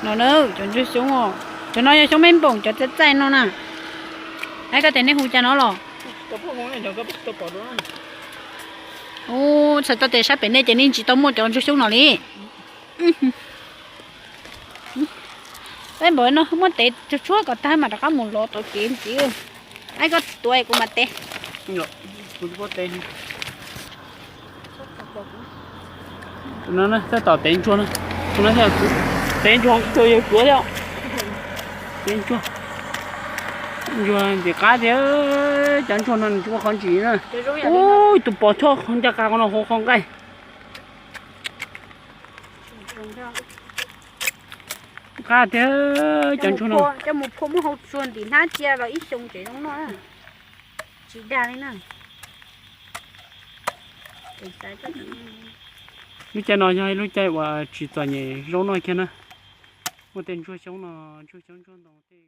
No na, cov ntsuag xyoob os, cov no yog xyoob mej npoom cov txaij txaij no na. Aib, koj tias nej hu cas no los? Ub, txhais tau tias sab pem nej ces nej tsis tau muaj cov ntsuag xyoob no li. Peb npaum no muab tev tsuag tsuag kom tag mam rov qab mus lov tom kev ntxiv. Aib, koj tuav kuv mam tev. Tus no txawj tom tev ntsuag no. Tus no tev ntsuag tsuag yawg kuav thiab. Tev ntsuag, ntsuag ntxim qab thiab. Cov ntsuag no nws tsis muaj qhov ntsis na. Ub, tus pos choj qhov ncaj qab qhov no hauv qhov nqaij. Qab thiab cov ntsuag no. Coj mus phua muab hau tsuag ntim hnab cia los ib xyoo tsev zoo noj na. Tsis dag li na. Lub caij no yog ib lub caij uas tsis txom nyem zaub noj kiag na. Muaj tej ntsuag xyoob no, ntsuag xyoob ntsuag ntoo tej.